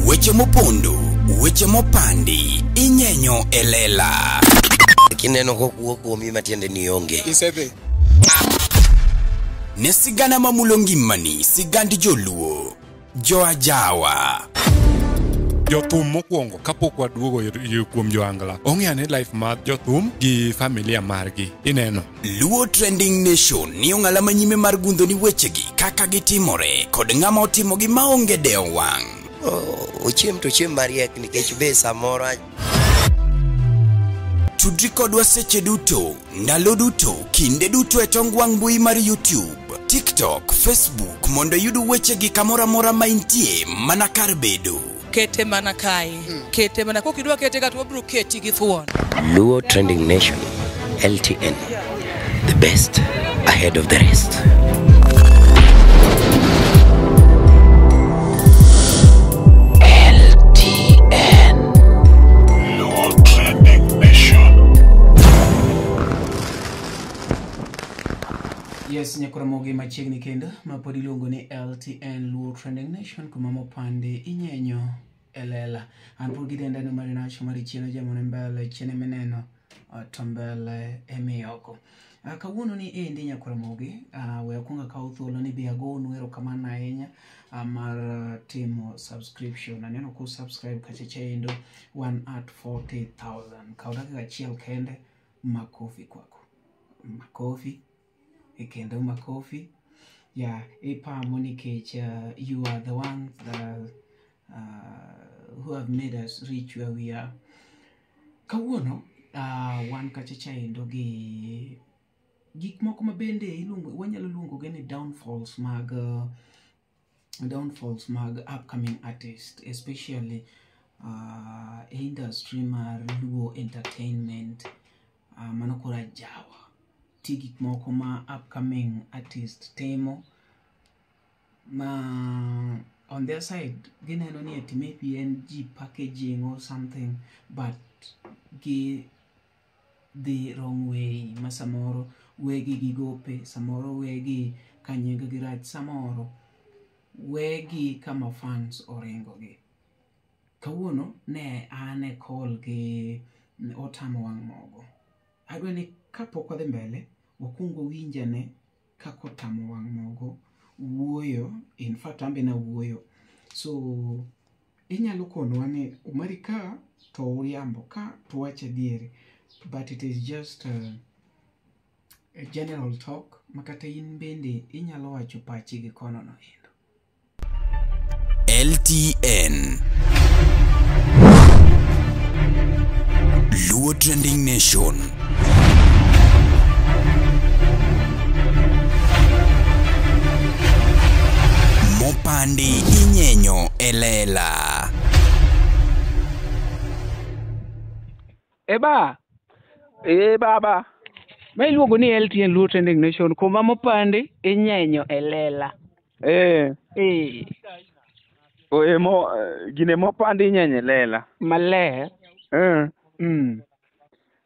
Weche mopondo, weche mopandi, inyenyo e lela. Kineno kokuo kuomi matiende ni onge. Isedhi. Ne sigana mamulo ngimani, sigand joluo, joajawa. Jothum mokwongo kapok waduogo kuom joangla ong'e ane life mar jothum gi familia margi ineno. Luo Trending Nation ni ong'ala manyime mar gundho ni wechegi kaka gitimore kod ng'ama otimogi maonge dewo wang'. Ochiem to ochiem mariek nikech be samoro Tudri kodwa seche duto, ndalo duto, kinde duto e tong wang' mbui mar YouTube, TikTok, Facebook mondo iyud wechegi kamoro amora ma intie mana kar bedo. Kete mana kae. Kete mana kokidwa kete ka to wabiro keti gi thuon. Luo Trending Nation, LTN, the best ahead of the rest. LTN. Luo Trending Nation. Yes, nyakoramogi machiegni kendo ma pod iluongo ni LTN Luo Trending Nation kuma mopandi inyenyo e lela. An pod gi denda ni Marinacho mar chieno jamone mbele chiene mineno to mbele emioko. Kawuono ni endi nyakoramogi, we akwong akaw thuolo ni bi agonu erokamano ahinya mar timo subscription. Aneno ku subscribe kacha chaendo 1 at 40,000. Kaw dakika achiel kende, makofi kwako. Makofi. Kendo makofi. Yeah, ipamo nikech you are the ones that who have made us reach where we are. Kawuono wan kacha chaendo gi gik moko ma bende iluongo, wanyalo luongo gi ni downfalls mag upcoming artist, especially industry mar Luo entertainment. Mano koro ajawa. Ti gik moko ma upcoming artist timo ma on their side gineno ni ati maybe en ji packaging or something, but gi the wrong way, ma samoro wegi gigope, samoro wegi ka nying gi rach, samoro wegi kama fans oringo gi. Kawuono ne an e call gi Otamo Wang' Mogo. Adwa ni kapok wadhi mbele, wakwong wawinj ane kaka Otamo Wang' Mogo wuoyo. In fact, an be nawuoyo. So, inyalo konwa ni Omari ka to uriambo, ka to wacho adieri. But it is just a general talk ma kata in bende inyalo wacho pachi gi kono no endo. LTN Luo Trending Nation. Mopandi inyenyo elela. Eba. E baba. Ma iluongo ni LTN Luo Trending Nation kuma mopandi inyenyo elela. Eh. Eh. O mo gine mopandi inyenyo elela. Maler. Eh.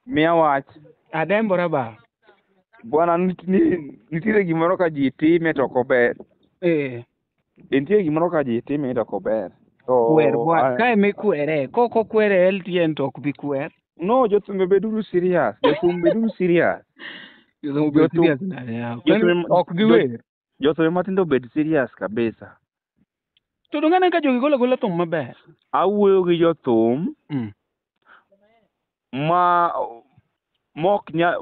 Miya wach. Adembora ba. Bwana nitiere gimoro ka ji time to ok ober. Eh. Nitie gimoro ka ji time to ok ober. To kwer bwana, kae mikwere, koko kwere LTN to ok bi kwer. No, jothumbe beduru serious. Jothumbe beduru serious. Jothumbe bed serious nade yawa? Ok giwer. Jothumbe matindo bed serious kabisa. To donge aneno ka jogi golo agola thum maber? Awuoyo gi jothum ma mok nya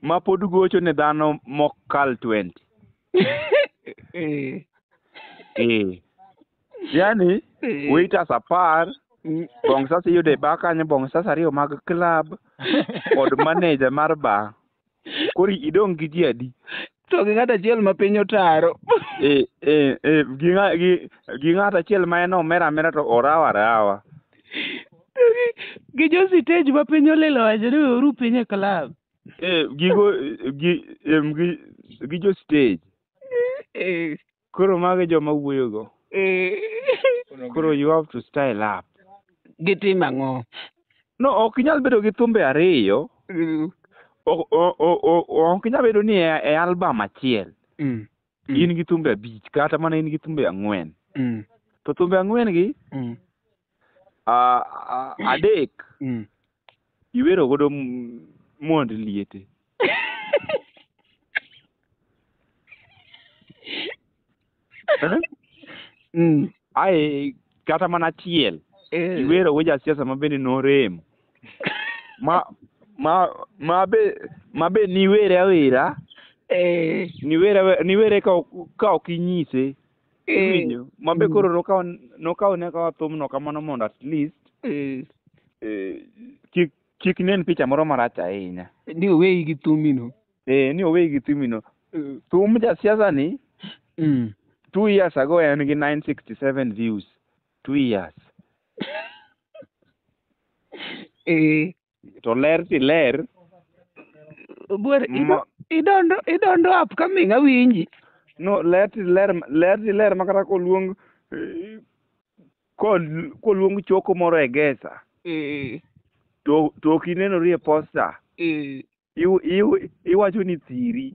ma pod gocho ne dhano mok kal 20. Eh. Eh. Yani waiters 10, bong sasa iyudo e bar kanyo, bong sasa 2 mag club kod manager mar bar. Koro idong' gi ji adi? To gi ng'ato achiel ma piny otaro. Gi ng'ato achiel ma en omera amera to orawo arawa. Gi jo stage ma piny olilo wacho ni weuru piny e club. Gi jo stage. Koro mago e joma wuoyogo. Koro you have to style up. Gitimo ang'o? No, ok inyal bedo gi thumbe 2. Ok inyal bedo ni e album achiel. In gi thumbe 5 kata mana in gi thumbe 4. To thumbe ang'wen gi adek iwero godo mond liete. Ae kata mana achiel iwero go jasiasa ma bende norem. Ma be niwere awera. Niwere ka ok inyise. Iwinjo. Ma be koro nokawo ne akawa thumno kamano mondo at least kik nen picha moro marach ahinya. Ni oweyi gi thumino. Ni oweyi gi thumino. Thum jasiasa ni 2 years ago en gi 967 views. 2 years. To ler ti ler. Bwer idondo upcoming awinji. No, ler ti ler makata koluong koluong choko moro e gesa. To ok inenori e posta. Iwacho ni thiri.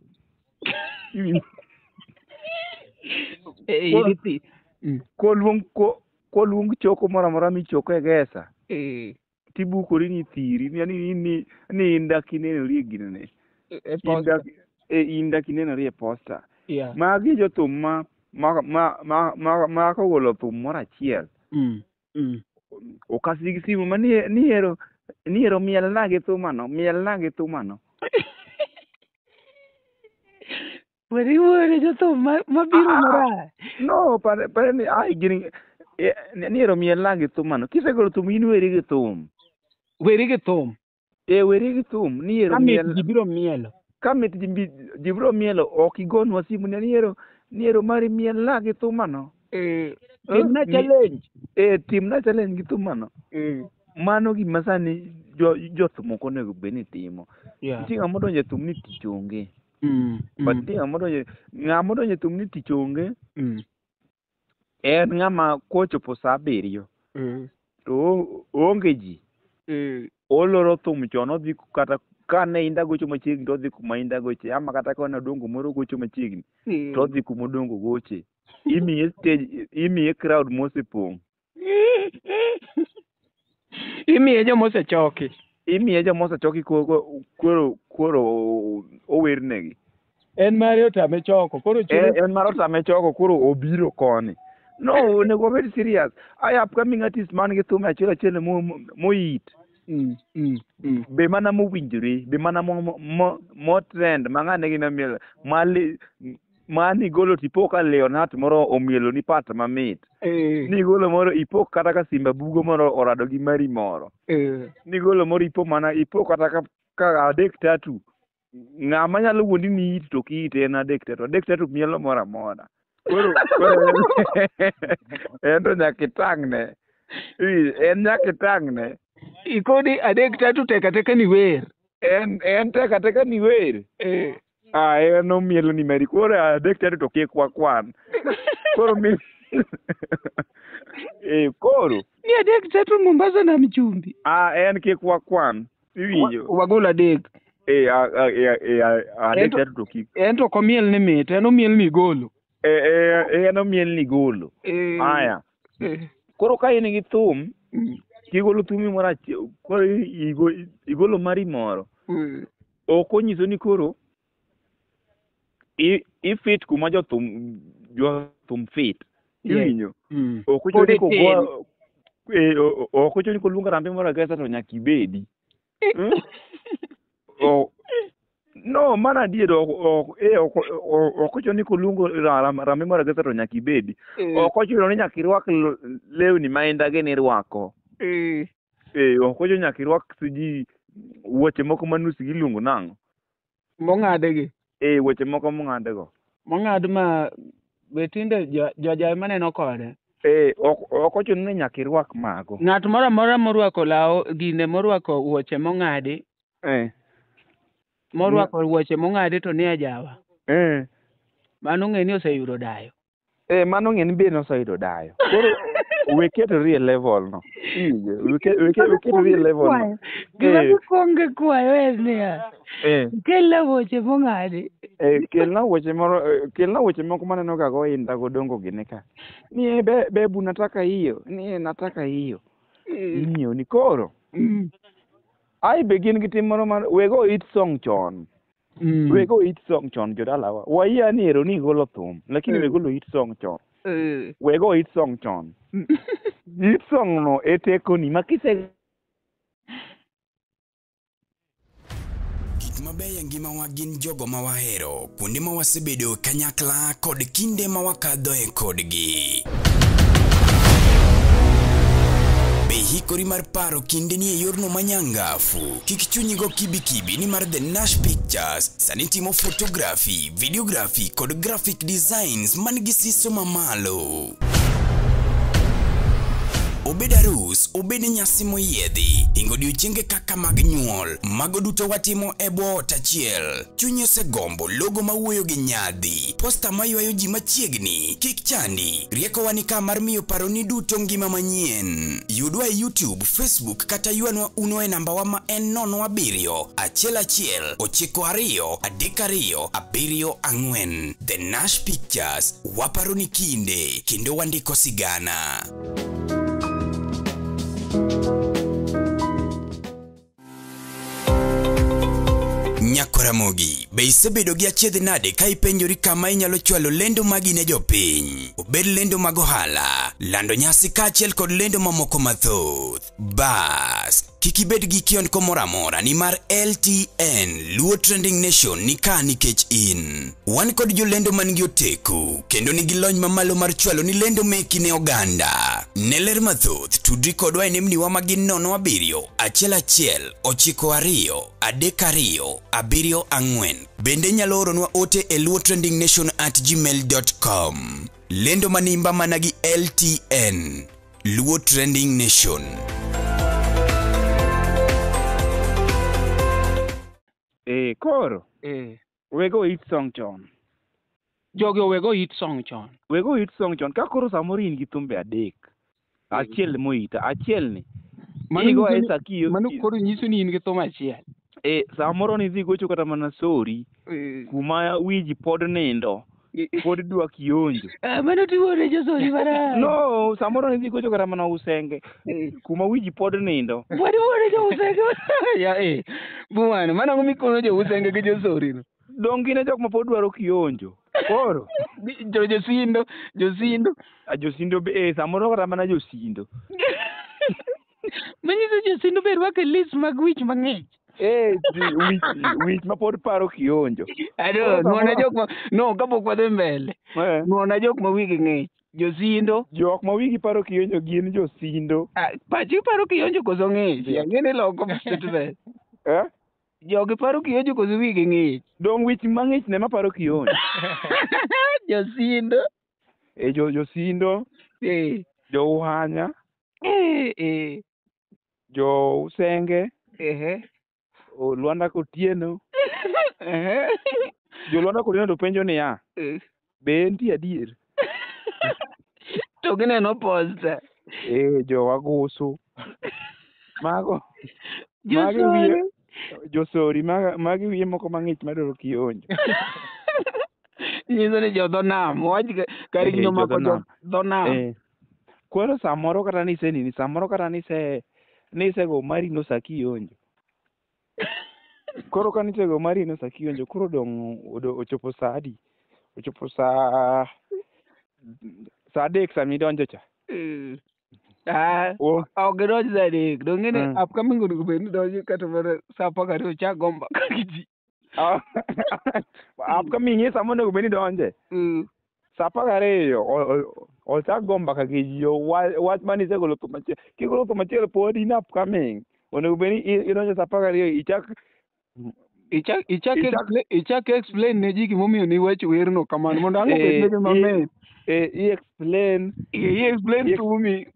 Koluong choko moro amora michoko e gesa. Tibukori ni thiri. Ni in dak inenori e ginene. In dak inenori e posta. Magi jothum ma kogolo thum moro achiel. Okasi gi simu ma ni ero mielna gi thumano, mielna gi thumano. Weri wuore jothum mabiro marach. No, pare ni ai gini ni ero mielna gi thumano. Kisegolo thum in weri gi thum. Weri gi thum. Weri gi thum ni ero miel. Ji biro mielo. Ka mit ji biro mielo ok igonwa simu ni ero mari mielna gi thumano. Timna challenge. Timna challenge gi thumano. Mano gima sani jothum ok onego bed ni timo. Nitie ng'ama odonjo e thum ni tich onge. But nitie ng'ama odonjo e thum ni tich onge. En ng'ama kochopo saa 7 to oonge ji. Oloro thum chon odhi kata kane Inda gocho machiegni to odhi kuma Inda goche, ama kata ka Odongo moro gocho machiegni to odhi kuma Odongo goche. Imiye stage, imiye crowd mosepong'. Imiye joma osechoki. Imiye joma osechoki koro owernegi. En mare otame choko. Koro en mare otame choko koro obiro koni. No, onego wabed serious. Ai upcoming artist man gi thum achiel achiel moit. Be mana mowinjore, be mana mo trend ma ng'ane gino mielo. Mani golo tipo ka Leonard moro omielo ni pat mamit. Ni golo moro ipo kata ka Simba Bugo moro orado gi Mari moro. Ni golo moro ipo mana ipo kata ka adek tatu. Ng'ama nyalo wuondi ni it to kiit en adek tatu. Adek tatu mielo moro amora. Koro en to nyaka itang'ne. En nyaka itang'ne. Ikoni adek tatu teka teka ni wer. En teka teka ni wer. En omielo ni Mari. Koro adek tatu to kik wakwan. Koro mi koro ni adek tatu Mombasa na Mchumbi. En kik wakwan. Iwinjo. Wagol adek. Adek tatu to kik. En to ok omiel ni mit, en omiel ni golo. En omiel ni golo. Aya. Koro ka in gi thum, kigolo thumi moro achiel, koro igolo mari moro. Ok onyiso ni koro ifit kuma jothum fit. Iwinjo. Ok ochuno ni koluong rambe moro agesa to nyaka ibedi. No, mana adier ok ochuno ni koluongo rambe moro agesa to nyaka ibedi. Ok ochuno ni nyaka irwak lewni ma Inda gini irwako. Ok ochuno nyaka irwak siji wuoche moko ma nus giluongo nang'o? Mong'adegi. Wuoche moko mong'adego. Mong'ad ma be tinde jojae maneno kode. Ok ochuno ni nyaka irwak mago. Ng'at moro amora morwako law gine morwako wuoche mong'adi. Morwako wuoche mong'adi to ni ajawa. Mano ng'e ni oseyudo dayo. Mano ng'e ni be noseyudo dayo. We ketori e level no. Iwinjo? We ketori e level no. Gima Eh. gikwongo kwayo en niya, kelna wuoche mong'adi. Kelna wuoche moro, kelna wuoche moko maneno ka goinda godongo gini ka. Ni bebu nataka hiyo, ni nataka hiyo. Inyiewo ni koro. Ai be gin gi tim moro mar wego hit song chon. Wego hit song chon jodalawa. Wayie ni ero ni igolo thum, lakini wegolo hit song chon. Wego hit song chon. Hit song no e tekoni ma kise Gik mabeyo e ngimawa gin jogo ma wahero, kuonde ma wasebedo kanyakla kod kinde ma wakadhoe kodgi. Be hikori mar paro kindeni e yorno manyangafu? Kik chunyi go kibikibi nimar The Nash Pictures sani timo photography, videography kod graphic designs man gi siso mamalo. Obed arus, obed nyasi moyiedhi, hingo odiochienge kaka mag nyuol, mago duto watimo e bwo ot achiel. Chunyi osegombo logo mawuoyo gi nyadhi, posta maywayo ji machiegni, kik chandi, riekowa ni ka mar miyo paroni duto ngima manyien. Yudwa e YouTube, Facebook kata ywanwa uno e nambawa ma en 07 11 92 32 74. The Nash Pictures, waparo ni kinde, kendo wandiko sigana. Nyakoramogi, be isebedo gi achiedh nade ka ipenjori kama inyalo chwalo lendo magi ne jopiny? Obed lendo mag ohala, lando nyasi kaachiel kod lendo mamoko mathoth. Bas, kik ibed gi kiondko moro amora nimar LTN Luo Trending Nation ni ka nikech in. Wan kod jolendo man gi oteku kendo nigi lony mamalo mar chwalo ni lendo meki ne oganda. Ne ler mathoth, tudri kodwa e nembniwa ma gin 07 11 92 32 74. Bende inyalo oronwa ote e luotrendingnation@gmail.com. Lendo manimba mana gi LTN Luo Trending Nation. Koro. Wego hit song chon. Jogi owego hit song chon. Wego hit song chon. Ka koro samoro in gi thumbe adek. Achiel moita, achiel ni. Igo e sakiyo. Mano koro nyiso ni in gi thum achiel. Samoro nidhi gocho kata mana sori. Kuma wiji pod nindo. Pod dwa kionjo. Mano tiwuone josori marach. No, samoro nidhi gocho kata mana Usenge. Kuma wiji pod nindo. Bwana wuone jo Usenge. Ya Bwana, mano ang'o mikono jo Usenge gi josori no? Dong gin e jok ma pod dwaro kionjo. Koro. Jo josindo, josindo. Josindo be, samoro kata mana josindo. Manyiso josindo be rwako e list mag wich mang'eny. Wich ma pod paro kionjo. Ado, nuona jok ma no kapok wadhi mbele. Nuona jok ma wigi ng'ich. Josindo. Jok ma wigi paro kionjo gin josindo. Pachi paro kionjo koso ng'ich? Ang'e ni loko statement. Jogi paro kionjo koso wigi ng'ich? Dong wich mang'ich ne ma paro kionjo. Josindo. Josindo. Jo Uhanya. Jo Usenge. Lwanda Kotieno. Jo Lwanda Kotieno to penjo niya, be entie adier? To gineno posta. Jo Wagusu. Mago. Josori. Josori, magi wiye moko mang'ich madwaro kionjo. Nyiso ni jo dho nam, wach kar gino mako jo dho nam. Koro samoro kata nise nini, samoro kata nisego mari no sa kionjo. Koro ka nisego mari no sa kionjo, koro dong ochopo sa adi? Ochopo sa 3 sama idonjo cha. Ok gidonj sa 3. Dong ng'eni upcoming onego bed ni donjo kata mana sa 12 chak go mbaka gi ji. Upcoming e sama onego bed ni donje. Sa 12 ochak go mbaka gi ji. Wach mane isegolo thum achiel. Kigolo thum achiel pod in upcoming. Onego bed ni idonjo sa 12 ichak Ichak explain ne ji gimomiyo ne iwacho werno kamano mondo ang' obed negi mamit. I-explain. I-explain to me.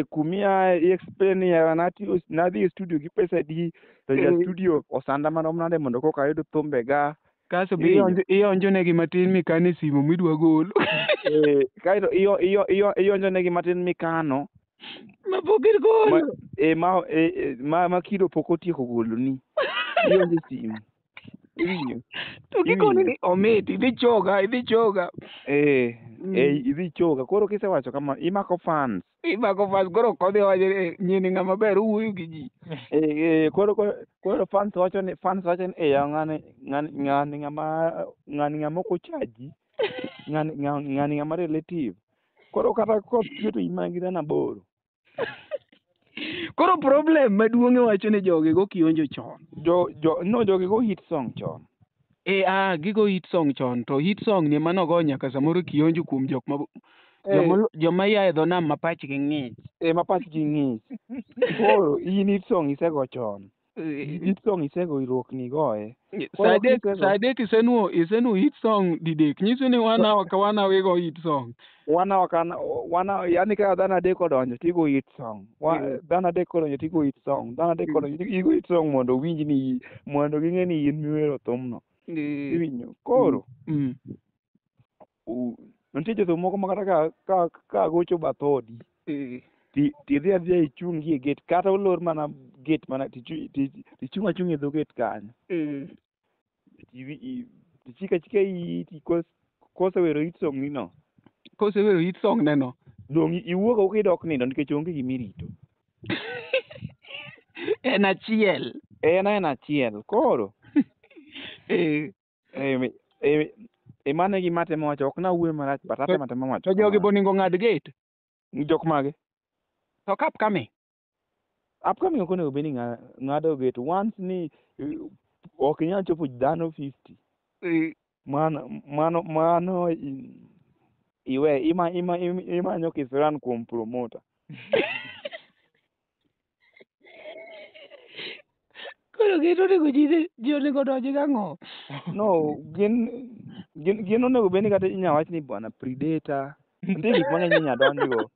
Kumia i-explain ni yawa nadhi e studio gi pesa adi to ja studio osanda marom nade mondo koka ayud thumbega. Kasto be ionjo negi matin mikano e simu midwa golo. Kaeto ionjo negi matin mikano. Ma pok igolo. E ma e, ma kido pok otieko golo ni. Ionge simu. Iwinjo? To gikoni ni omit, idhi choga, idhi choga. Eh, idhi choga. Koro kisewacho kama imako fans. Imako fans koro kodhi wacho ni nyini ng'ama ber owuoyo gi ji. Eh, koro fans wacho ni eh ng'ani ng'ani ng'ama ng'ani ng'ama ok ochaji. Ng'ani ng'ama relative. Koro kata koth chwe to in mana gi dhano 8. Koro problem maduong' iwacho ni jogi go kionjo chon. No jogi go hit song chon. Gigo hit song chon to hit song ni ema nogo nyaka samoro kionjo kuom jok ma joma ya e dho nam ma pachgi ng'ich. Ma pachgi ng'ich. Koro in hit song isego chon. Hit song isego iruok ni goye. Sa adek isenuo hit song didek. Nyiso ni 1 hour ka 1 hour igo hit song. 1 hour ka 1 hour, yani ka dhano 3 odonjo tigo hit song. Dhano 3 odonjo tigo hit song. Dhano 3 odonjo tigo hit song mondo winj ni mondo ging'e ni in miwero thumno. Iwinjo? Koro nitie jothum moko ma kata ka gocho bath odi tidhi adhiya ichung' gi e gate kata olor mana gate mana tichung' achung'a e dho gate kanyo. Tichiko achika iti kosewero hit song ni no. Kosewero hit song ne no. Dong' iwuok oko idok nindo nikech onge gimirito. En achiel. En achiel. Koro mano e gima atemo wacho. Ok nawuoyo marach but atemo atema wacho. To jogi bonego ng'ad gate. Jok mage? To upcoming. Upcoming ok onego bed ni ng'ado gate. Once ni ok inyal chopo dhano 50. Mano iwe imanyo kisran kuom promoter. Koro gin onego ji onego donji gang'o? No, gin onego bed ni kata inya wach ni bwana Predator. Nitie gik mang'eny minya donjgo.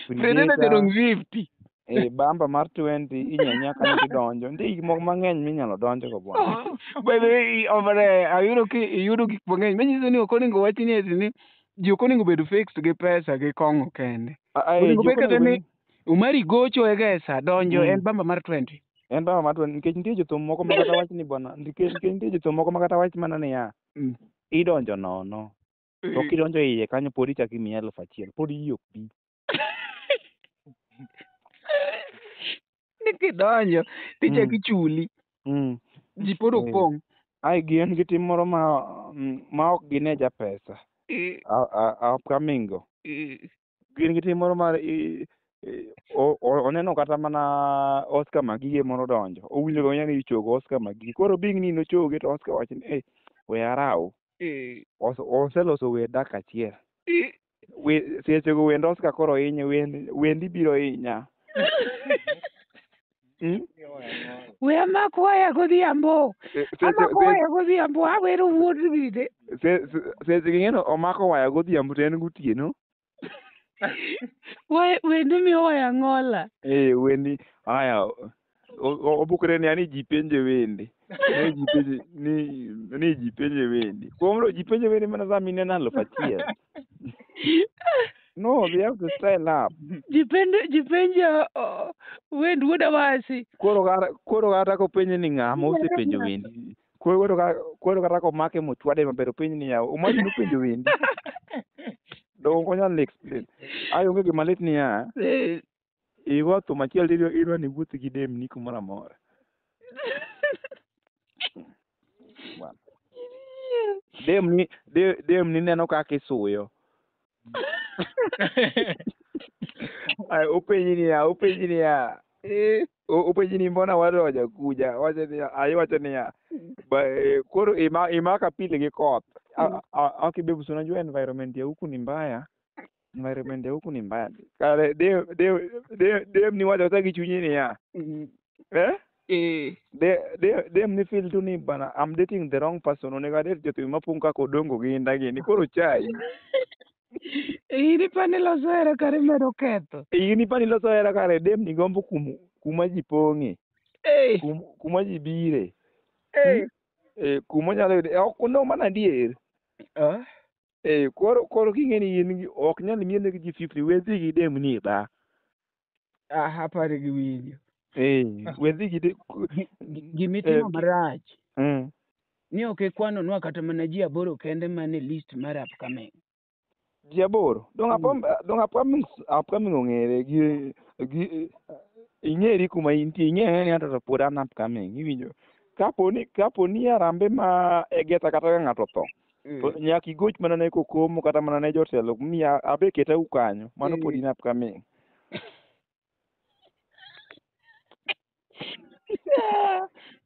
Predator jodong 50. Bamba mar 20 inya nya kanyo tidonjo. Nitie gik moko mang'eny minyalo donjogo bwana. By the way, omre ayudo ki iyudo gik mang'eny. Manyiso ni ok onego wach ni ati ni ji ok onego bed fixed gi pesa gi kong'o kende. Onego bed kata ni Umari gocho e gesa donjo en bamba mar 20. En bamba mar 20 nikech nitie jothum moko ma kata wach ni bwana nikech nitie jothum moko ma kata wach mana niya idonjo nono. To kidonjo iye kanyo pod ichako imiya 1000 pod iyi ok bi. Ni kidonjo tichako ichuli. Ji pod ok pong'. Ai gin gi tim moro ma ok gine ja pesa. Upcoming go. Gin gi tim moro mar oneno kata mana Oscar Magige moro donjo. Owinjo ga ni ichogo Oscar Magige. Koro bing ni nochoge to Oscar wacho ni we araw. Oseloso wer dakika achiel. Sechego wend Oscar koro hinye wendi biro hinya. We amak waya godhiambo. Amako waya godhiambo awero wuod gine. Seche ging'eno omako waya godhiambo to en gotieno. Wendi miyo waya ng'ola. Wendi aya obukre ni ani ji penje wende. Ni ji penje wende. Kuom ji penje wende mana sama ineno 1000. No, they have to style up. Ji penjo wend wuod Awasi. Koro kata kopenje ni ng'ama osepenjo wendi. Koro kata komake mochwade maber openj ni yawa Omari nopenjo wendi. Dong ok onyal explain. Ai onge gima lit niya. Igo thum achiel to idwa ni iwuoth gi demni kumoro amora. Demni neno kaka isuyo. Ai openji niya. Openji ni mbona wale hawajakuja. Wacho niya, ai wacho niya. Koro imaka pile gi koth. Okay babe, si unajua environment ya huku ni mbaya. Environment ya huku ni mbaya. Kare dem ni wacho gi chunye niya. Dem ni feel tu ni bana I'm dating the wrong person. Onego adate jothum mapong' kaka Odongo gi Inda gini. Koro chai. In ipani loso hera kare imedo ketho. In ipani loso hera kare dem ni gombo kuma ji pong'e. Kuma ji bire. Kuma nyalo yude. Ok no mana adier. Koro king'e ni in ok nyal mielo gi ji 50 we dhi gi dem ni e bar. Ah, aparo giwinjo. Eh, wedhi gi Gimitimo marach Mm. ni ok ikwanonwa kata mana ji 8 kende man e list mar upcoming. Ji 8. Dong dong upcoming ong'ere gi ing'eri kuma intie, ing'e ni ng'ato to pod an upcoming, iwinjo. Kapo ni arambe ma egeta kata ka ng'ato otho, to nyaka igoch mana ne kokomo kata mana ne jotelo mi abe ketau kanyo, mano pod in upcoming.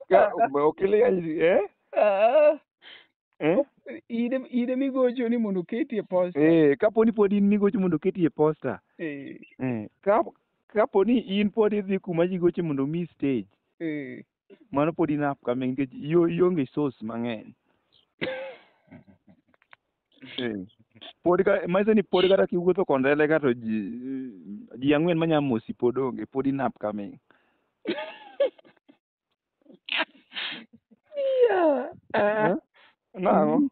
Ka okiliga eh? Eh? Ine migocho ni mondo oketi e posta. Eh, kapo ni pod in migocho mondo oketi e posta. Eh. Eh, kapo ni in pod idhi kuma ji goche mondo omiyi stage. Eh. Mano pod in upcoming nikech ionge source mang'eny. Eh. Pod ka manyiso ni pod kata kiwuotho kondele ka to ji 4 manya mosi pod onge, pod in upcoming. Yeah. Eh? Nang'o?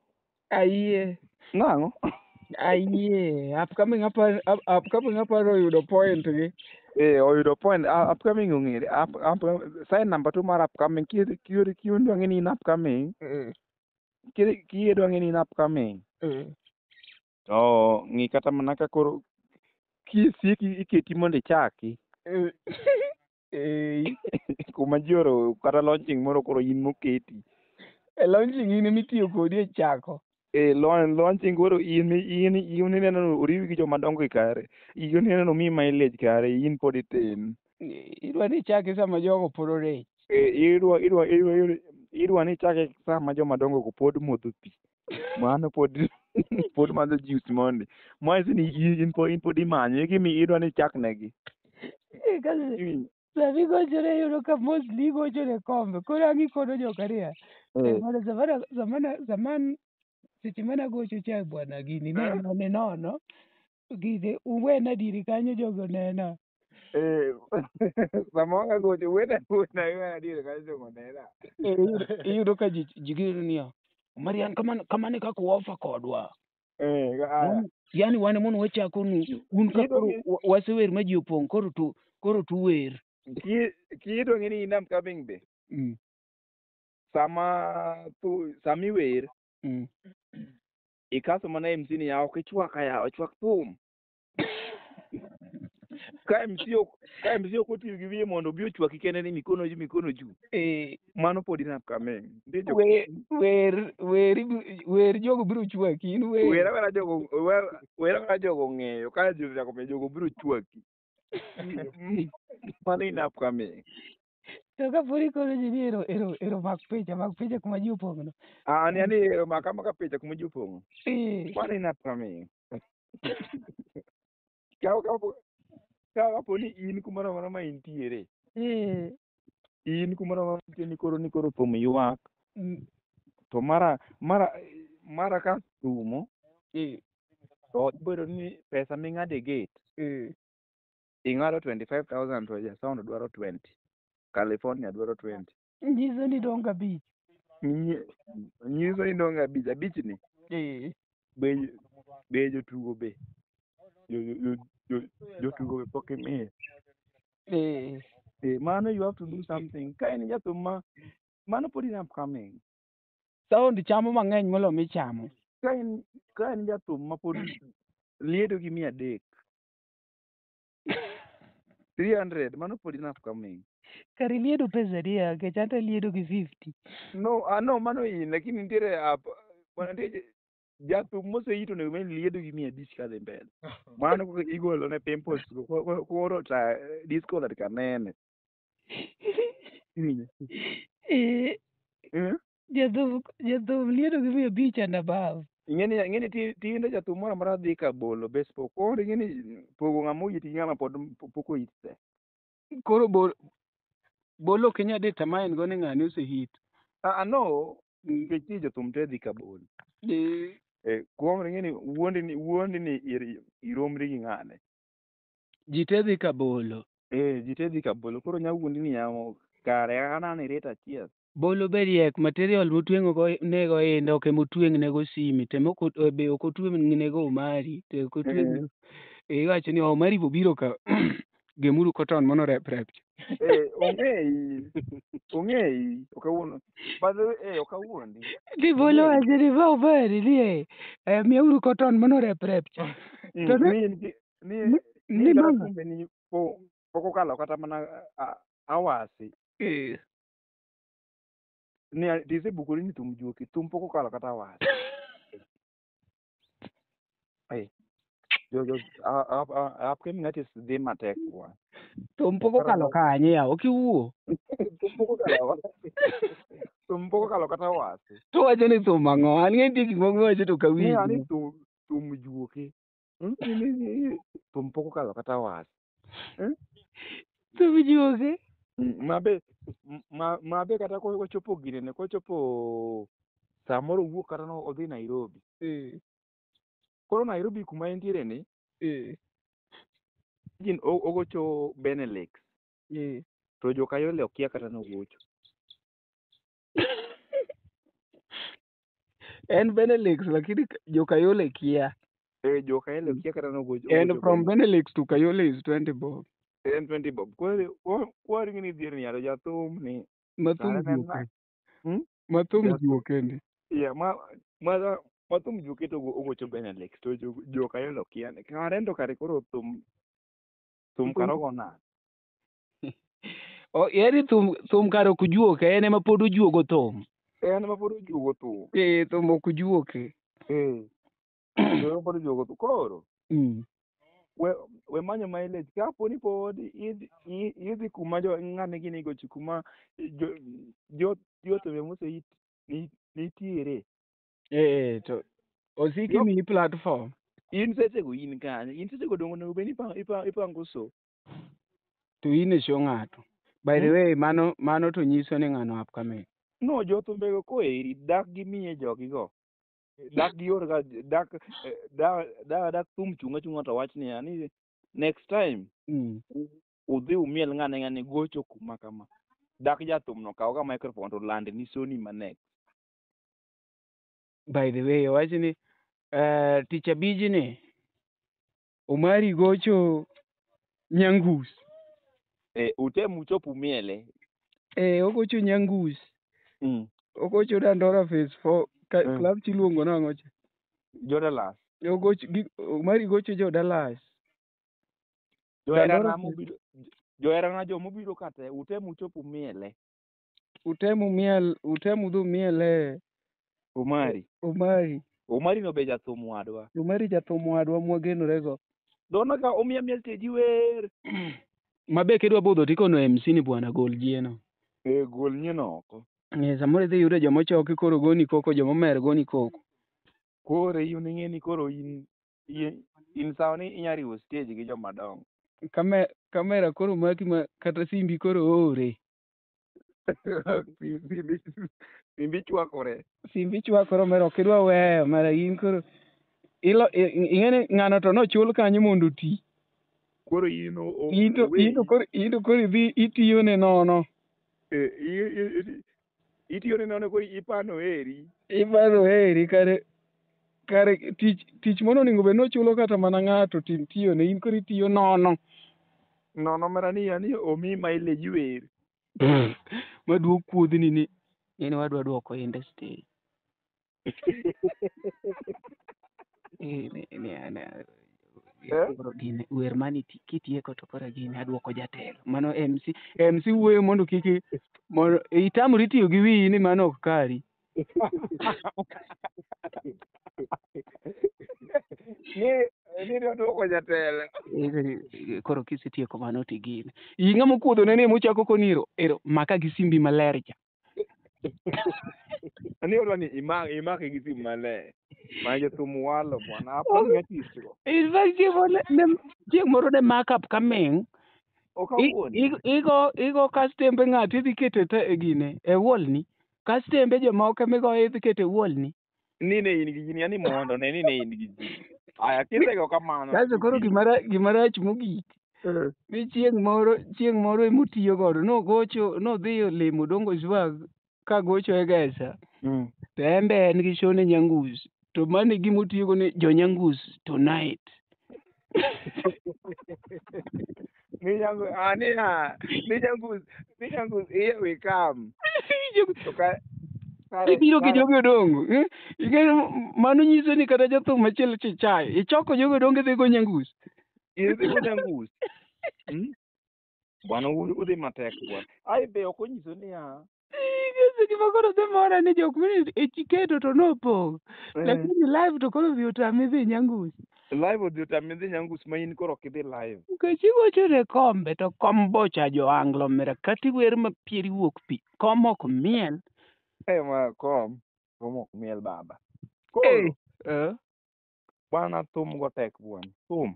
Ayie. Nang'o? Ayie. Upcoming upcoming aparo yudo point gi. Eh, oyudo point. Upcoming ong'ere. Sign number 2 mar upcoming. Kidwa ng'e ni in upcoming. Kidwa ng'e ni in upcoming. To ng'i kata mana ka koro kisiki iketi mondo ichaki. Eh. Kuma ji oro kata launching moro koro in moketi. E launching in emitiyo kodi e chako. Eh, launching koro in ineno oriwi gi joma dongo kare. In ineno omiyi mileage kare, in pod itin. Idwa ni ichaki sama jogo pod orech. Eh, idwa ni ichake sama joma dongo go pod modho pi. Mano pod pod madho juice mondi. Manyiso ni in pod imanyo, gimi idwa ni ichak negi. Eh, kasi sama igochone iyudo ka mostly igochone kombe. Koro ang' ikono joka niya. Eh. Zaman seche mane agocho cha bwana gini ne nono. Gini uwena diere kanyo jogo onena. Eh, sama wang' agocho wena diere kanyo jogo onena. Iyudo ka ji gino niya, Marian kamano e kaka uofa kodwa. Eh, Yani wan mondo wachako nu un ka koro wasewer ma ji opong' koro tuwer. Kidwa ng'e ni in upcoming be. Sama iwer, ikaso mana MC ni yawa ok ichwaka yawa, chwak thum. Ka MC ok otiyo gi wiye mondo obi ochwaki kende ni mikono juu mikono juu. Eh. Mano pod in upcoming. Wer jogo biro chwaki, in wer. Wer awera jogo ong'eyo, ka ji osechako penjo jogo biro chwaki. Mano in upcoming. To kaponi ikono ji ni ero mak picha kuma ji opong'no. Ah, ni ero mak amaka picha kuma ji opong'o. Eh. Mano in upcoming. Kapo ni in kumoro amora ma intiere. Eh. In kumoro amora intie ni koro thum ywak. To mara ka rumo. To ibedo ni pesa ming'ado e gate. Ing'ado 25,000 to ja sound dwaro 20. California dwaro 20. Nyiso ni dong' 5. Nyiso ni dong' 5. 5 ni. Eh. Be jotugo be. Jotugo be pok imiyo. Eh. Eh, mano you have to do something. Ka in jathum ma mano pod in upcoming. Sound chamo mang'eny molo michamo. Ka in jathum ma pod liedo gi 300. 300 mano pod in upcoming. Kar iliedo pesa adi nikech an to aliedo gi 50. No, no mano in lakini nitiere nitie jathum moseito onego bed ni liedo gi 500 kadhi mbele. Mano kaka igolo ne pimples go koro ta disco that kanene. Iwinjo? Eh. Jathum liedo gi 500 and above. Ing'eni tinde jathum moro amora dhi ka bolo bespoke. Koro ing'eni pogo ng'ama oyit gi ng'ama pod pok oyit te. Koro bolo ok inyal determine go ni ng'ani osehit. Ah no, nikech nitie jothum te dhi ka bolo. Eh, kuom ing'eni wuondi ni iromri gi ng'ane. Ji te dhi ka bolo. Eh, ji te dhi ka bolo. Koro nya wuondi ni yamo kare anano e rate achiel. Bolo be riek, material motweng'o go nego inda ok emotweng' nego simi, to be ok otweng' nego Omari, to ok otweng' iwacho ni Omari bobiro ka gemuru cotton mono rep rep. Eh, ong'eyi. Ong'eyi. Ok awuondo. By the way, eh, ok awuondi. Dibolo Ong'eyi. wacho ni ba Omari ni eh, eh, miyauru cotton mono rep rep cha. To ne Ni ni ni ni ni kata mama. thumbe ni pok okalo kata mana awasi. Eh. Ni tisebukori ni thum juoki, thum pok okalo kata awasi. Eh, jo jo upcoming artist dhi matek bwana. Thum pok okalo kanye yawa, ok iwuo. Thum pok okalo awasi. Thum pok okalo kata awasi. To wacho ni thum ang'o? An ng'e nitie gik moko miwacho to ok Ni ani awinj. thum juoki. Thum pok okalo kata awasi. Thum juoke. Mabe mabe kata kochopo ginene kochopo samoro owuok kata no odhi Nairobi. Eh. Koro Nairobi kuma entiere ni Eh. jin ogocho Benelux. Eh. To jo Kayole okia kata nogocho. En Benelux lakini jo Kayole kia. Eh, jo Kayole okia kata nogocho. And from Benelux to Kayole is 20 bob. En 20 bob. Koro kwaringi ni dhier ni yaro jathum ni. Mathum Sare ne juoke. Hmm? Mathum juoke ndi. Yeah, ma ma mathum juoke to ogocho Benelux to jo Kayole okia. Kare to kare koro thum kare ogo nade? O yani thum kare ok ojuoke, en ema pod ojuogo thum. En ema pod ojuogo thum. Eh, thum ok ojuoke. Eh. Ema pod ojuogo thum. Koro we manyo mileage kapo ni pod idhi kuma jo ng'ane gini gocho kuma jo thumbe moseit nitiere. Eh, to osiki miyi platform. In sechego in kanye? In sechego dongo onego bed ni ipango show. To in e show ng'ato. By the way, mano to nyiso ni ng'ano upcoming. No, jothumbego koeri dak gimiye jogigo. Dak gior ga dak thum chung' achung'a to wach niya ni next time udhi umiel ng'ane ng'ane gocho kuma kama. Dak jathum no kaw ga microphone to land ni Sony ma next. By the way, wach ni tich abich ni Omari gocho Nyangus. Eh, utem uchop umiele. Eh, ogocho Nyangus. Ogocho Dandora Phase 4 club chiluongo nang'o cha? Jo Dallas. Ogocho Omari gocho jo Dallas. Joherana mobiro joherana jo mobiro kate utem uchop umiele. Utem umiel, utem udhi umiele. Omari. Omari. Omari no be jathum wadwa. Omari jathum wadwa mwagenorego. Dono ka omiya miel teji wer. Mabe kidwa budho tikono MC ni bwana gol jieno. Eh, gol nyieno oko. Eh, samoro idhi yudo joma ochoki koro goni koko, joma omer goni koko. Koro in ing'e ni koro in sawa ni inya riwo stage gi joma dongo. Kamera koro maki ma kata simbi koro oore. Simbi chwakore. Simbi chwakore omera ok idwa weyo omera in koro ilo ing'e ni ng'ano to nochul kanyo mondo oti. Koro in In to koro idhi itiyone nono. Itiyone nono koro ipano heri. Ipano heri kare tich mono onego bed nochulo kata mana ng'ato tim tiyone in koro itiyo nono. Nono mara ni yani omi mileage wer. Maduok kuodhni ni in wadwa duoko industry. Gine wer mani kitieko to koro gini aduoko jatelo. Mano MC wuoyo mondo kik mondo itamri tiyo gi wiyi ni mano ok kari. Ni oduoko jatelo. Koro kisetieko mano to igine. I ng'ama okuodhone ni emochako koni ero maka gi simbi maler cha. Ani odwa ni imake gi simu maler. Ma jothum walo bwana. Aparo artist go. In fact chieng' moro ne mak upcoming. Igo kastembe ng'ato idhi keto e gine e wall ni. Kastembe jomoko emigoyo idhi keto e wall ni. Ni ne in gi gini yani mondo ne ni ne in gi ji. Aya kisego kamano. Kasto koro gimarach mogik. Ni chieng' moro emotiyo godo nogocho nodhi olimo Odongo Swag kagocho e Gesa. To en be en gi shone Nyangus. To mano e gima otiyogo ni jo Nyangus tonight. Ni nyangu ah ni ah ni nyangu ni nyangu here we come. To ka kare Ibiro gi kare jogi odongo. Eh? Ing'eyo mano nyiso ni kata jathum machielo chichai. Ichoko jogi odongo idhi go nyangus. Idhi go nyangus. Hmm? Bwana udhi matek bwana. Ai be ok onyiso niya. Ing'eyo gima koro dhi mora ni jok mane iketo to nopong'. Lakini live to koro odhi otami dhi nyangus. Live odhi otami dhi nyangus ma in koro ok idhi live. Nikech igocho ne kombe to kom bocha jo Anglo mera kata iwer ma pieri wuok pi. Kom ok miel. Eh ma kom. Kom ok miel baba. Koro bwana thum go tek bwana. Thum.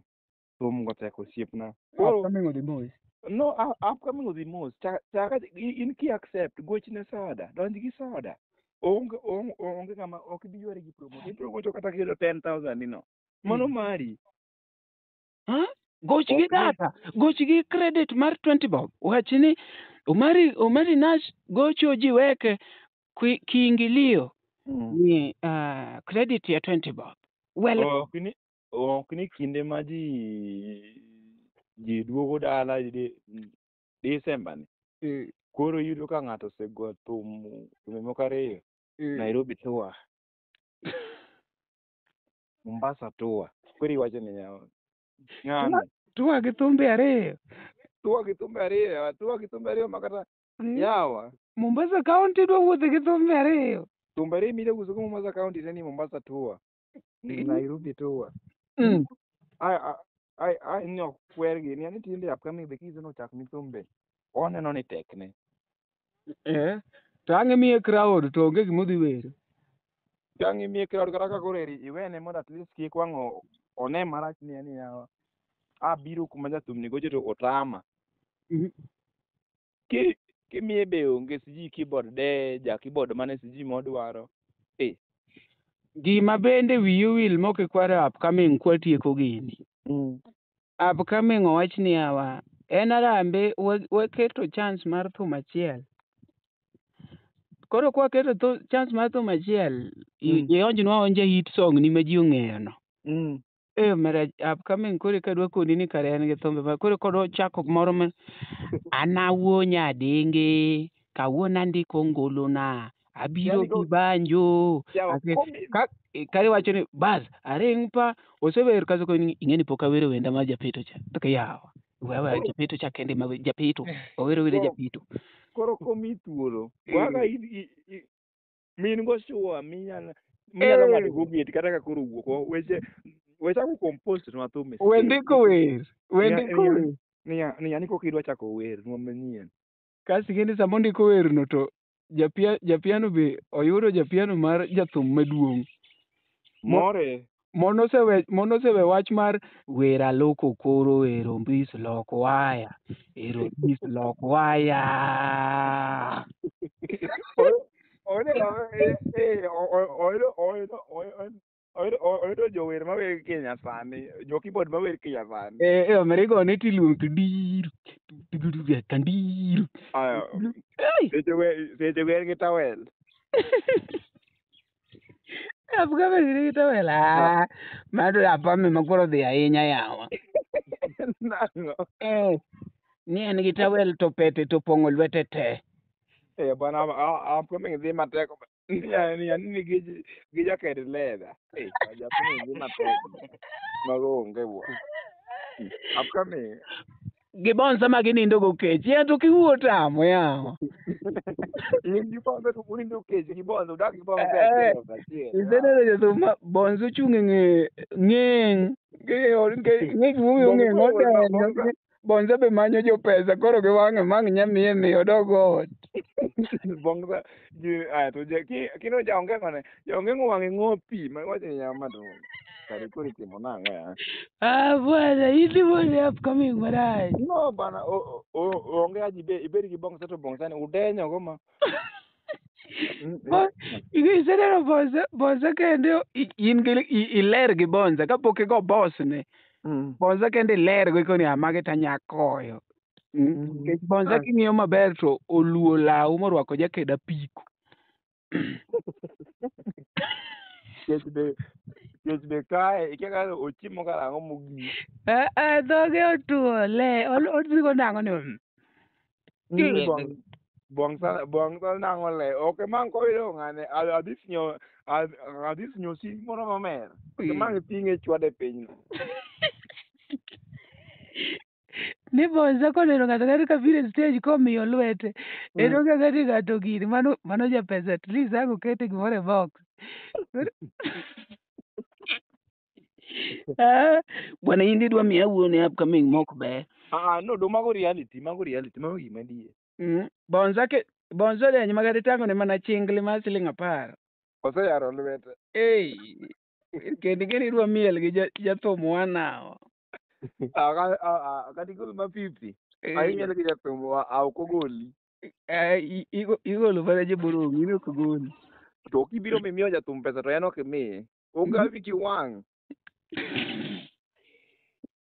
Thum go tek osiepna. Koro Upcoming odhi mos. No, upcoming odhi mos. Chaka in ki accept gochne soda, donj gi soda. Onge onge ng'ama ok ibi ywari gi promote. Ibiro gocho kata kiyudo 10,000 ni no. Mano mari. Huh? Goch gi data, goch gi credit mar 20 bob. Wach ni Omari Nash gocho jiweke kiingilio ni credit ya 20 bob. Well, Ok ni kinde ma ji duogo dala December ni. Koro yudo ka ng'ato osego thum thumbe moko ariyo. Nairobi tour. Mombasa tour. Koro iwacho ni yawa. Ng'ani. Tour gi thumbe ariyo. Tour gi thumbe ariyo. Tour gi thumbe ariyo makata yawa. Mombasa County dwa wuotho gi thumbe ariyo. Thumbe ariyo mida uso go Mombasa County ni Mombasa tour. Nairobi tour. Ai ni ok kwergi ni tinde upcoming be kizo nochak ni thumbe. Oneno ni tekne. To ang' imiye crowd to onge gima odhi wero. To ang' imiye crowd kata ka koro eri iwene mondo at least kik wang' one marach ni yawa. Abiro kuma jathum ni gocho to otama. Kimiye be onge sijui keyboard de ja keyboard mane sijui modwaro. Gima bende wiyi owil mok ikwaro upcoming kwatieko gini. Upcoming owach ni yawa en arambe waketo chance mar thum achiel. Koro kwaketo chance mar thum achiel, ionjnwa aonja hit song ni ma ji ong'eyo no. Mera upcoming koro kadwa koni ni kare en gi thumbe ma koro kodwa chako moro ma an awuo nyadenge kawuono andiko ngolona abiro gi banjo kare wacho ni bas aring pa osewer kaso koni ing'eni pok awero wenda mar japito cha to ka yawa wewe japito cha kende ma japito owero wende japito Koro komi thuolo waga min go sure minyalo ng'ado go gate kata ka koro wuok weche wechako compose nwa thum e wendiko wer wendiko wer ni kok idwa chako wer nwa manyien kasi kende sama ondiko wer no to japiano be oyudo japiano mar jathum maduong' more monosewe wach mar wer aloko koro ero mbis lok waya ero mbis lok waya oyudo jower mawer Kenya sani jo keyboard mawer Kenya sani Amerika ne tiluongo kandiru kandiru seche wer gi tawel Upcoming gi tawel mano upcoming ma koro dhi ahinya yawa ni en gi tawel to pete to pong'o lwete te bwana upcoming dhi matek ni gi jacket leather upcoming dhi matek mago onge bwana upcoming gi bonsa ma ginindo go kech en to kiwuo tamo yawa in gi bonsa to unindo kech gi bonsa udak gi bonsa achiel iseneno jothum ma bonsa ochung' e ng'eng' ng'e gimomiyo ng'eng' odenyo bonsa be manyo jopesa koro gi wang'e mang' nyamiye miyo odog ot bonsa to kino jaongeng'o ne jaongeng'o wang'e ng'o pi ma iwacho ni yawa to kare koro itimo nang'o ya bwana itimo ne upcoming marach no bana onge aji ibed gi bonsa to bonsa ni udenyo go ma iseneno bonsa kende in gi iler gi bonsa kapok igo boss ne bonsa kende iler go ikoni amage tanyakoyo nikech bonsa king'iyo maber to oluo law morwako jaked apiko. Kech be kae, ikia kaka ochiemo karang'o mogik. Eh, eh, dhoge otuo le, odhigo nang'o ni? Bong sa nang'o le. Ok mang koyudo ng'ane, adhi sinyo, adhi sinyo sing moro mamer. Ok mang ting'e chwade piny no. Ni Bonza koneno ng'ato kata ka biro e stage komiyo lwete. En onge kata ng'ato gini, mano japesa at least ang' okete gimoro e box. Ah, bwana in idwa miya awuo ne upcoming mok ber. Ah, no, do mago reality, mago reality, mago gima adier. Bonza ke Bonza denyo ma kata itang'one mana chingli mar siling 10. Oseyaro lwete. Ei, kendo ing'eni idwa miel gi jathum wanawa. Ah, kata igol ma 50. Ahinya gi jathum ok ogoli. Eh, igolo mana joborong, in ok ogoli. To kibiro mimiyo jathum pesa to en ok imiye. Ogawi ki wang'.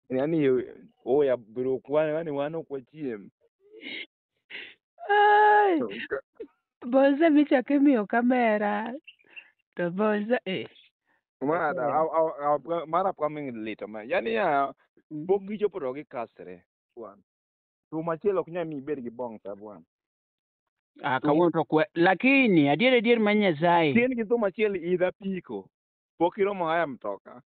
Yani oya bro kwan yani wan ok wachiem. Ai, Bonza michako imiyo kamera. To Bonza eh. Mara upcoming lit ma. Yani ya pok gichopo to gikasre. Bwana. Thum achiel ok nyal miyi ibed gi bong sa bwana. Ah, kawuono to kwe. Lakini adier adier ma Nyasaye. Tien gi thum achiel idha piko. Pok iromo haya mtoka.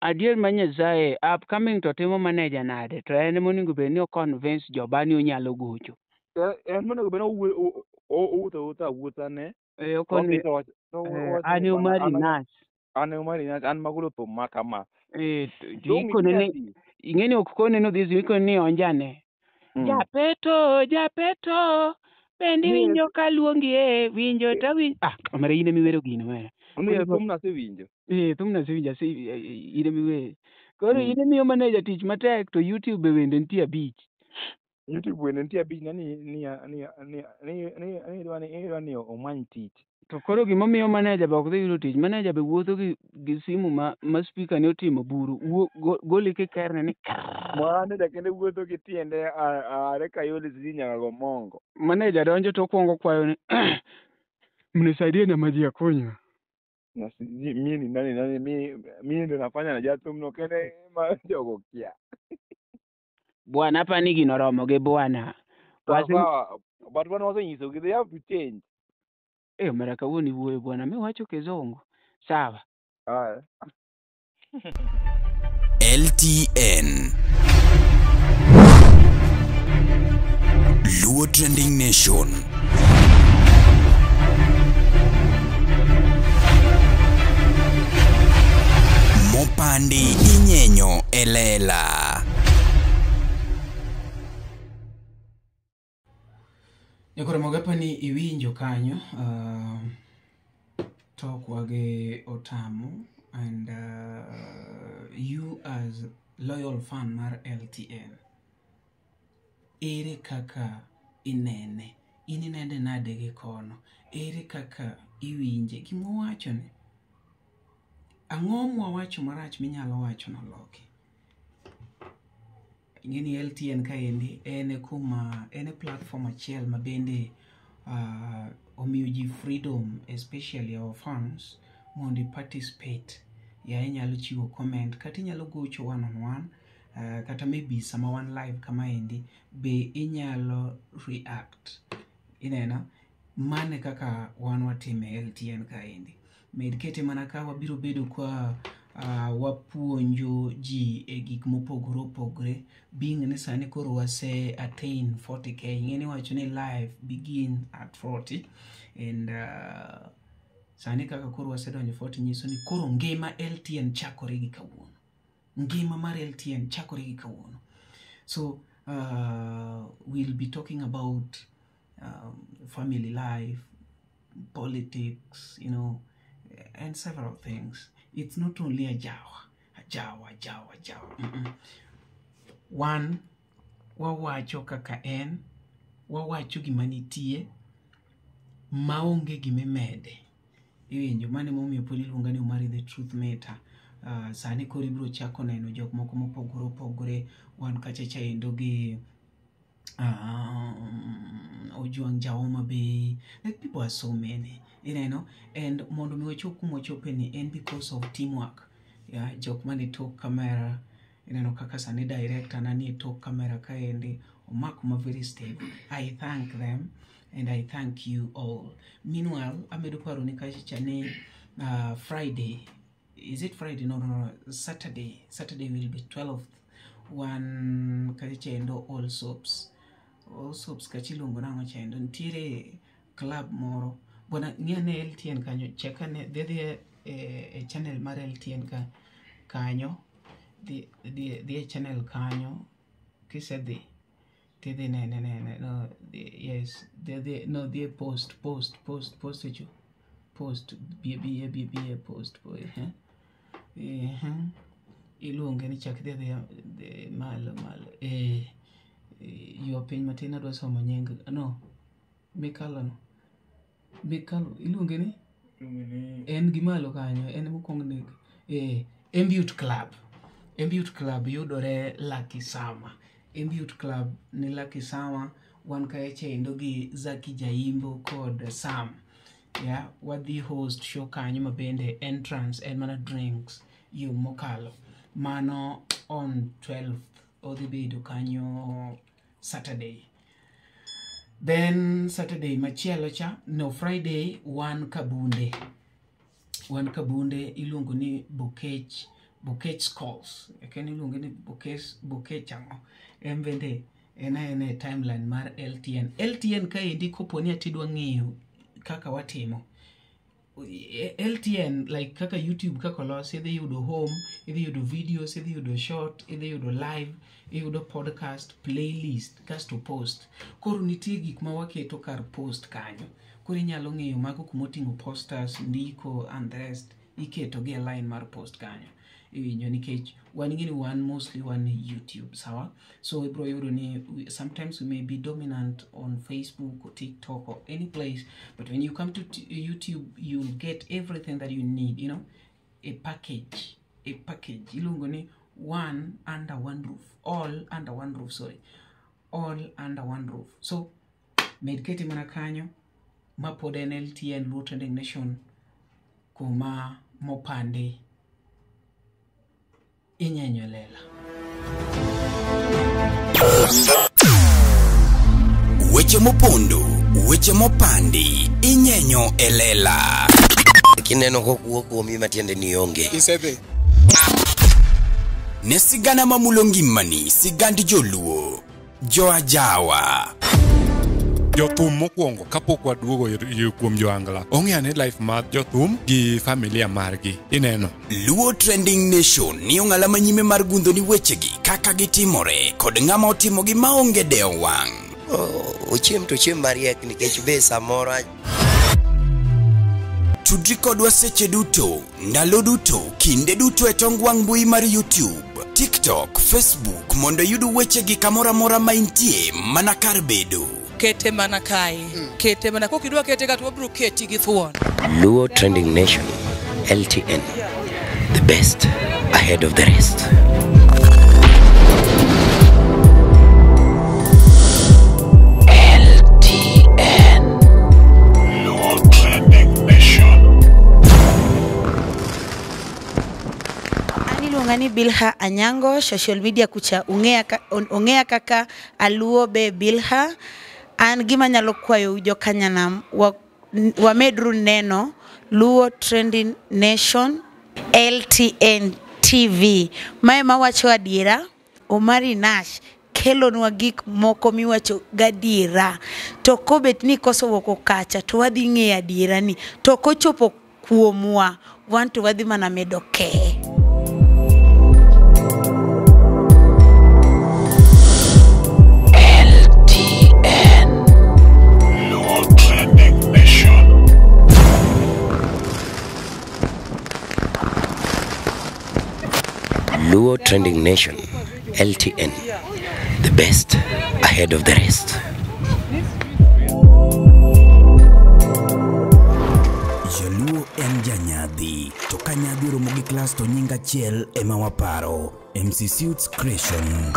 Adier ma Nyasaye, upcoming to timo manager nade? To en monego bed ni o convince joba ni onyalo gocho. En monego bed ni owuotho awuotha awuotha ne. Eh, okoni an e Omari Nash. An e Omari Nash, an magolo thum ma kama. Eh, to ikone ni ing'eni ok kone no this ikone ni onjane. Japeto, japeto, bende iwinjo ka luongi e, winjo to winjo. Ah, omera in ema iwero gino omera. Omiyo thum nasewinjo. Eh, thum nasewinjo, in ema iwere. Koro in imiyo manager tich matek to YouTube be wende nitie 5. YouTube wende nitie 5 ni ni ni ni ni ni idwa ni omany tich. To koro gimomiyo manager be ok dhi yudo tich, manager be wuotho gi simu ma speaker ne otimo buru, gole kikerne ni krrrr. Manager kende wuotho gi tiende are Kayole sijui nyaka Gomongo. Manager donjo to okwongo kwayo ni mnisaidie na maji ya kunywa. Na sijui mimi ni nani nani mimi ndo nafanya na jathum no kende ma jogo kia. Bwana hapa ni gino romo gi bwana. But wan wasenyiso gi they have to change. Eh, mara kawuono iwuoyo bwana, miwacho kizungu. Sawa. Aya. LTN Luo Trending Nation. Mopandi inyenyo elela. Nyakoro mogapa ni iwinjo kanyo talk wage Otamo and you as loyal fan mar LTN, ere kaka inene, in inende nade gi kono, ere kaka iwinje gimowacho ni, ang'o mwawacho marach minyalo wacho noloki? Ing'eni LTN kaendi en e kuma en e platform achiel ma bende omiyo ji freedom, especially our fans, mondo i participate. Ya inyalo chiwo comment kata inyalo gocho one on one, kata maybe sama wan live kamaendi be inyalo react. Ineno mane kaka wan watime LTN kaendi. Med kete mana ka wabiro bedo kwa wapuonjo ji e gik mopogore opogore, being ni sani koro wase attain 40k. Ing'eni wacho ni life begin at 40 and sani kaka koro wasedonjo 40 nyiso ni koro ngima LTN chakore gi kawuono. Ngima mar LTN chakore gi kawuono. So we'll be talking about family life, politics, you know, and several things. It's not only a jawa, a jawa, jawa, jawa. One, wawacho kaka en, wawacho gima nitie, maonge gimimede. Iwinjo, mano emomiyo pod iluonga ni Omari the Truth Matter. Sani koro ibiro chako neno jok moko mopogore opogore. Wan kacha chaendo gi Ojuang Jaoma Bay, like people are so many, you know. And mondo mi wachop kuma wachope ni en because of teamwork. Yeah, jok mane tok camera, ineno kaka sani director na nie tok camera kaendi omako ma very stable. I thank them and I thank you all. Meanwhile, amedo paro ni kacha ni Friday, is it Friday? No, no, no, Saturday. Saturday will be 12th. Wan kacha endo All Soaps. All Soaps kacha iluongo nang'o chendo? Nitiere club moro. Bwana ng'i ane LTN kanyo, check ane, dhi adhiya e channel mar LTN ka kanyo, dhi dhi dhi e channel kanyo, kisedhi tidhi nene nene, no, dhi, yes, dhi dhi, no, dhi e post, post, post, post echo, post, bi bi bi bi e post, po, eh, eh, iluonge ni chak dhi adhiya dhi malo malo, eh, ywa piny matin adwa somo nying, no, mikalo no, mikalo, iluonge ni? En gi malo kanyo, en mokwong ndik, eh, Embute Club. Embute Club yudore Lucky Summer. Embute Club ni Lucky Summer, wan kae chendo gi Zaki Jaimbo kod Sam. Yeah, wadhi host show kanyo ma bende entrance en mana drinks yo mokalo. Mano on 12th odhi bedo kanyo Saturday. Then Saturday machielo cha, no, Friday wan Kabunde. Wan Kabunde iluongo ni Bokech, Bokech Skulls. Eken iluongo ni Bokech, Bokech ang'o? En bende en aena e timeline mar LTN. LTN kaendi kopo ni ati idwa ng'iyo kaka watimo. LTN like kaka YouTube kaka olosi, idhi yudo home, idhi yudo videos, idhi yudo short, idhi yudo live, iyudo podcast, playlist, kasto post. Koro nitie gik ma waketo kar post kanyo. Koro inyalo ng'iyo mago kumoting'o posters, ndiko and the rest, iketo gi e line mar post kanyo. Iwinjo nikech wan ing'e ni wan mostly wan YouTube, sawa? So ibro yudo ni sometimes we may be dominant on Facebook or TikTok or any place, but when you come to YouTube, you'll get everything that you need, a package, a package. Iluongo ni one under one roof, all under one roof, sorry, all under one roof. So med kete mana kanyo, ma pod en LTN Luo Trending Nation, kuma mopande inyenyo lela. Weche mopondo, weche mopandi, inyenyo e lela. Kineno kokuo kuomi matiende ni onge. Isedhi. Ne sigana mamulo ngimani, sigand joluo, joajawa. Jothum mokwongo kapok waduogo kuom joangla ong'e ane life mar jothum gi familia margi ineno. Luo Trending Nation ni ong'ala manyime mar gundho ni wechegi kaka gitimore kod ng'ama otimogi maonge dewo wang'. Ochiem to ochiem mariek nikech be samoro Tudri kodwa seche duto, ndalo duto, kinde duto e tong wang' mbui mar YouTube, TikTok, Facebook mondo iyud wechegi kamoro amora ma intie mana kar bedo. Kete mana kae. Kete mana kokidwa kete ka to wabiro keti gi thuon. Luo Trending Nation, LTN, the best ahead of the rest. LTN. Luo Trending Nation. An iluonga ni Bilha Anyango, social media kucha ong'eya kaka Aluo be Bilha. An gima nyalo kwayo jokanyanam wamedru neno Luo Trending Nation LTN TV. Mae mawacho adiera, Omari Nash kelonwa gik moko miwacho gadiera. To kobet ni koso wuok kacha to wadhi ng'eyo adiera ni. To kochopo kuomwa, wan to wadhi mana medo keye. LTN. Luo Trending Nation. Luo Trending Nation, LTN, the best ahead of the rest. Jaluo en janyadhi, to ka nyadhi oromo gi klas to nying achiel ema waparo, MC Suits Creation.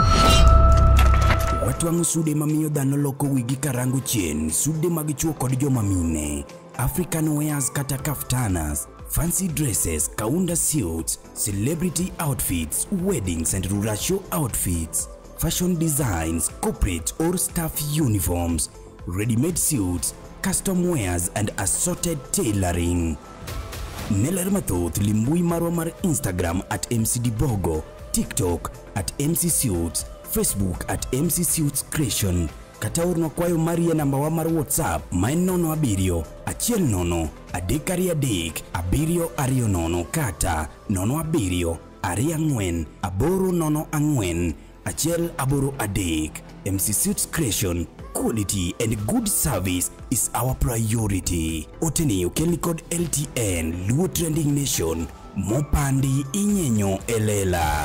Watwang'o sude mamiyo dhano loko wigi karango chien, sude mag chuo kod joma mine, African wears kata kaftanas, fancy dresses, kaunda suits, celebrity outfits, weddings and ruracio outfits, fashion designs, corporate or staff uniforms, ready-made suits, custom wears and assorted tailoring. Ne ler mathoth limbui marwa mar Instagram at mcdbogo, TikTok at MC Suits, Facebook at MC Suits Creation kata ornwa kwayo mari e namba wa mar WhatsApp ma en 07 10 323 720 kata 07 24 804 183. MC Suits Creation, quality and good service is our priority. Oteni okelni kod LTN Luo Trending Nation mopandi inyenyo elela.